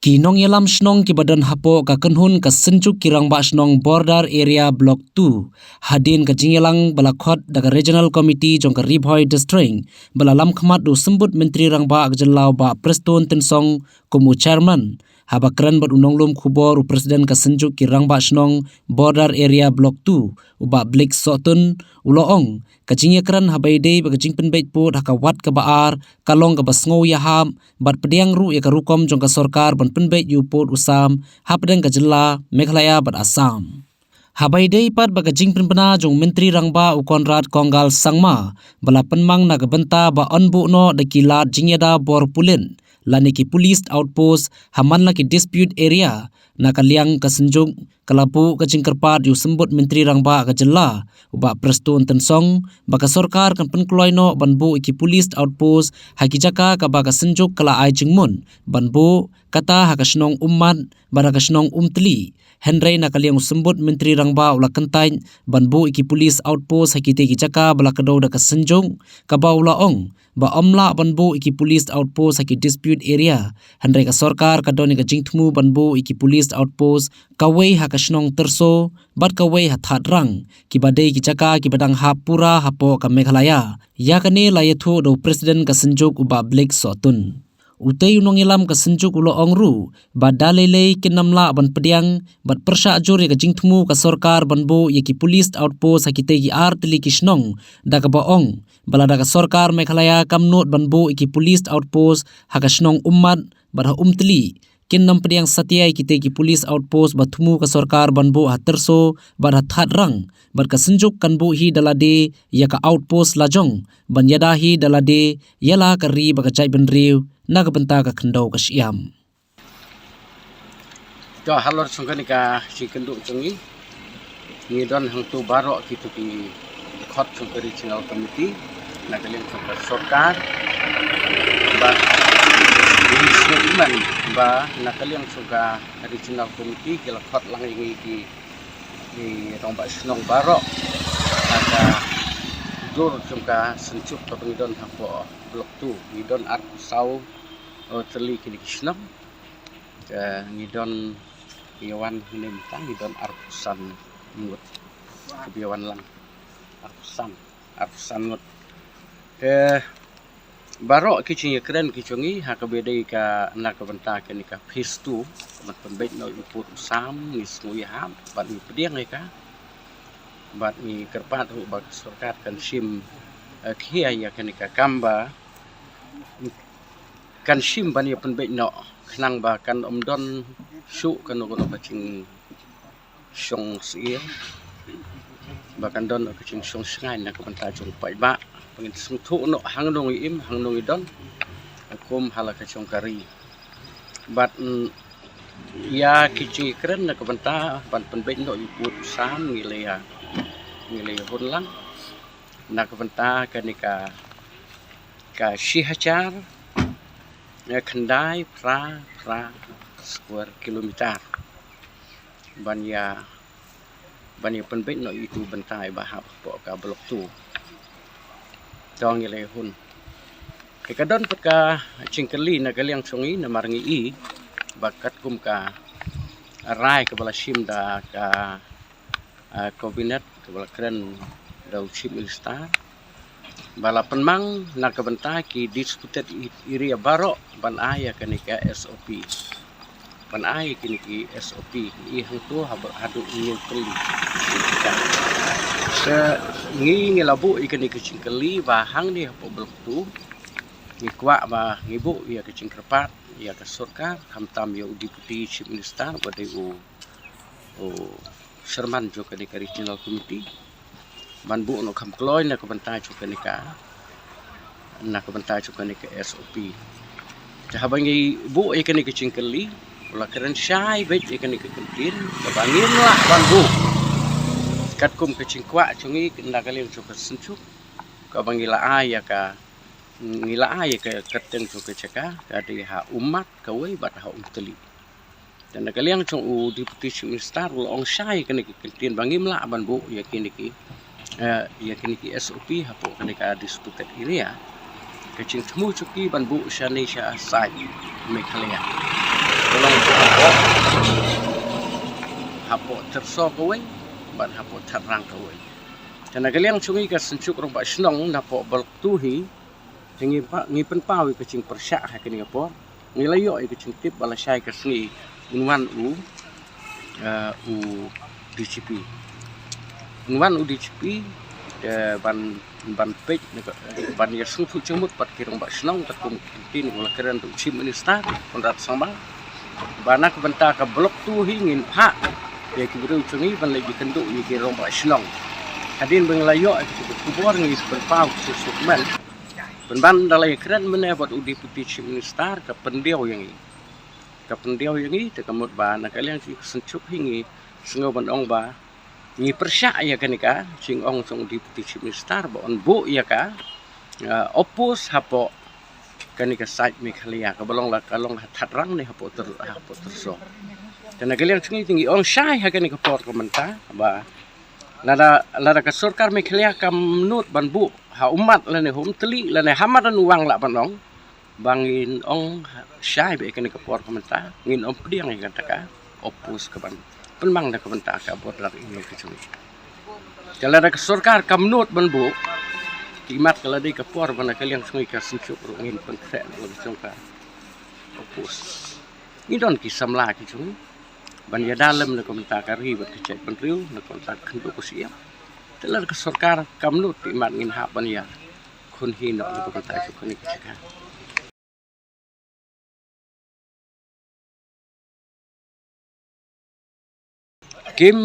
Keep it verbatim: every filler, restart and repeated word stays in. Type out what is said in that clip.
Ki nongïalam shnong kiba don hapoh ka kynhun ka Synjuk ki Rangbah Shnong Border Area Block two, hadien ka jingïalang ba la khot da ka Regional Committee jong ka Ri Bhoi District, ba la lam khmat da u Symbud Myntri Rangbah ka jylla u Bah Prestone Tynsong kum u Chairman, haba kren bad u nonglum khubor u President ka Synjuk ki Rangbah Shnong Border Area Block two, u Bah Blake Sohtun, u la ong, ka jingïakren haba ïadei bad ka jingpynbeit pud ha ka wat kaba ar ka long kaba sngew ïahap, bad pdiang ruh ïa ka rukom jong ka sorkar ban pynbeit ïa u pud u sam hapdeng ka jylla Meghalaya bad Assam. Haba ïadei pat bad ka jingpynbna jong u Myntri Rangbah u Conrad Kongkal Sangma, ba la pynmang na ka bynta ba yn buh noh da ki lad jingïada bor pulit lane ki police outpost ha man la ki dispute area, na ka liang ka Synjuk ka la buh ka jingkyrpad ïa u Symbud Myntri Rangbah ka jylla u Bah Prestone Tynsong, ba ka sorkar kan pynkloi noh ban buh ïa ki police outpost ha ki jaka kaba ka Synjuk ka la ai jingmut ban buh, kata ha ka shnong Ummat bad ha ka shnong Umtli. Hynrei na ka liang u Symbud Myntri Rangbah u la kyntait ban buh ïa ki police outpost ha kitei ki jaka ba la kdew da ka Synjuk, kaba u la ong ba ym lah ban buh ïa ki police outpost ha ki dispute area. Hynrei ka sorkar ka don ïa ka jingthmu ban buh ïa ki police outpost, kawei ha ka shnong Tyrso bad kawei ha Thadrang, kiba dei ki jaka kiba dang hap pura hapoh ka Meghalaya. Ïa kane la ïathuh da u President ka Synjuk u Bah Blake Sohtun. Utei u nongïalam ka Synjuk u la ong ruh ba da lei lei kin ym lah ban pdiang bad pyrshah jur ïa ka jingthmu ka sorkar ban buh ïa ki police outpost ha kitei ki ar tylli ki shnong, da kaba ong ba lada ka sorkar Meghalaya kam nud ban buh ïa ki police outpost ha ka shnong Ummat bad ha Umtli, kin ym pdiang satia ïa kitei ki police outpost ba thmu ka sorkar ban buh ha Tyrso bad ha Thadrang, bad ka Synjuk kan buh hi da lade ïa ka outpost la jong ban ïada hi da lade ïa la ka ri bad ka jaitbynriew na ka bynta ka khyndew ka shyiap. To, halor jong kane ka jingkynduh jong ngi, ngi don hangto baroh kito ki dkhot jong ka Regional Committee na ka liang jong ka sorkar. Bad ngi sngewthuh ba na ka liang jong ka Regional Committee ki la khot lang ïa ngi ki, ki rangbah shnong baroh ha ka dur jong ka Synjuk kaba ngi don hapoh Block two. Ngi don arphew saw, oh, tylli kine ki shnong. Te ngi don, ngi wan hangne mynta ngi don arphew san ngut. Kaba ïa wan lang arphew san, arphew san ngut. Te baroh ki jingïakren ki jong ngi ha kaba ïadei ka, na ka bynta kane ka phase two, ban pynbeit noh ïa u pud u sam, ngi sngew ïahap bad ngi pdiang ïa ka. Bad ngi kyrpad ruh ba ka sorkar kan shim, eh, khia ïa kane ka kam ba kan shim ban ïa pynbeit noh, khnang ba kan ym don shuh kano kano ka jingshong syier, ba kan don ka jingshong shngaiñ na ka bynta jong u paidbah. Ba ngin sngewthuh noh hangno ngi im, hangno ngi don, kum ha la ka jong ka ri. Bad, mm, ïa ki jingïakren na ka bynta ban pynbeit noh ïa u pud u sam ngi la ïa, ngi la ïa hun lang na ka bynta kane ka, ka shi hajar, eh, khyndai phra phra square kilometer. Ban ïa, ban ïa pynbeit noh ïa itu bynta iba hap hapoh ka Block two. To ngi la ïa hun. Te ka don pat ka jingkylli na ka liang jong ngi namar ngi i ba katkum ka rai kaba la shim da ka, ah, Cabinet kaba la kren da u Chief Minister, ba la pynmang na ka bynta ki disputed area baroh ban ai ïa kane ka S O P. Ban ai ïa kine ki S O P, i hangto haba haduh ngi kylli. Te ngi, ngi la buh ïa kane ka jingkylli ba hangne hapoh Block two ngi kwah ba ngi buh ïa ka jingkyrpad ïa ka sorkar, khamtam ïa u Deputy Chief Minister ba dei u, u Chairman jong kane ka Regional Committee ban buh noh kham kloi na ka bynta jong kane ka, na ka bynta jong kane ka S O P. Te haba ngi buh ïa kane ka jingkylli, u la kren shai beit ïa kane ka kyntien kaba ngim lah ban buh katkum ka jingkwah jong ngi na ka liang jong ka Synjuk, kaba ngi la ai ïa ka, ngi la ai ïa ka kyrteng jong ka jaka, ka dei ha Ummat kawei bad ha Umtli. Te na ka liang jong u Deputy Chief Minister u la ong shai kane ka kyntien ba ngim lah ban buh ïa kine ki, eh, ïa kine ki S O P hapoh kane ka disputed area. Ka jingthmu jong ki ban buh shane sha side Meghalaya. Ka long hapoh, hapoh Tyrso kawei bad hapoh Thadrang kawei. Te na ka liang jong ngi ka Synjuk Rangbah Shnong na poh Block two hi, te ngi pa, ngi pynpaw ïa ka jingpyrshah ha kane ka por. Ngi la ïoh ïa ka jingtip ba lashai ka sngi un wan u, eh, u D G P. Un wan u D G P, eh, ban, ban peit, ban ïa sngewthuh jingmut bad ki rangbah shnong, katkum ka kyntien ba la kren da u Chief Minister Conrad Sangma, ba na ka bynta ka Block two hi ngin phah ïa ki briew jong ngi ban leit ïakynduh ïa ki rangbah shnong. Hadien ba ngi la ïoh ïa ka khubor, ngi pynpaw ka jingkmen. Pynban da la ïakren mynne bad u Deputy Chief Minister, ka pyndiaw ïa ngi. Ka pyndiaw ïa ngi, te ka mut ba na ka liang jong ka Synjuk hi ngi sngew ban ong ba ngi pyrshah ïa kane ka jingong jong u Deputy Chief Minister ba un buh ïa ka, ah, outpost hapoh kane ka side Meghalaya, kaba long la, ka long ha Thadrang ne hapoh Tyr-, hapoh Tyrso. Te na ka liang jong ngi te ngi ong shai ha kane ka por ka mynta ba lada, lada ka sorkar Meghalaya kam nud ban buh ha ummat lane ha Umtali lane ha madan u Wang lah ban ong, ba ngin ong shai bad ïa kane ka por ka mynta, ngin ym pdiang ïa kata ka outpost kaban pynmang na ka bynta ka border area ka jong ngi. Te lada ka sorkar kam nud ban buh, te imat ka la dei ka por ba na ka liang jong ngi ka Synjuk ruh ngin pynkhreh na la ka jong ka outpost. Ngi don ki samla ki jong ngi ban ïada lem na ka bynta ka ri bad ka jaitbynriew, na ka bynta ka khyndew ka shyiap. Te lada ka sorkar kam nud, te imat ngin hap ban ïa khun hi noh na ka bynta jong kane ka jaka. Kim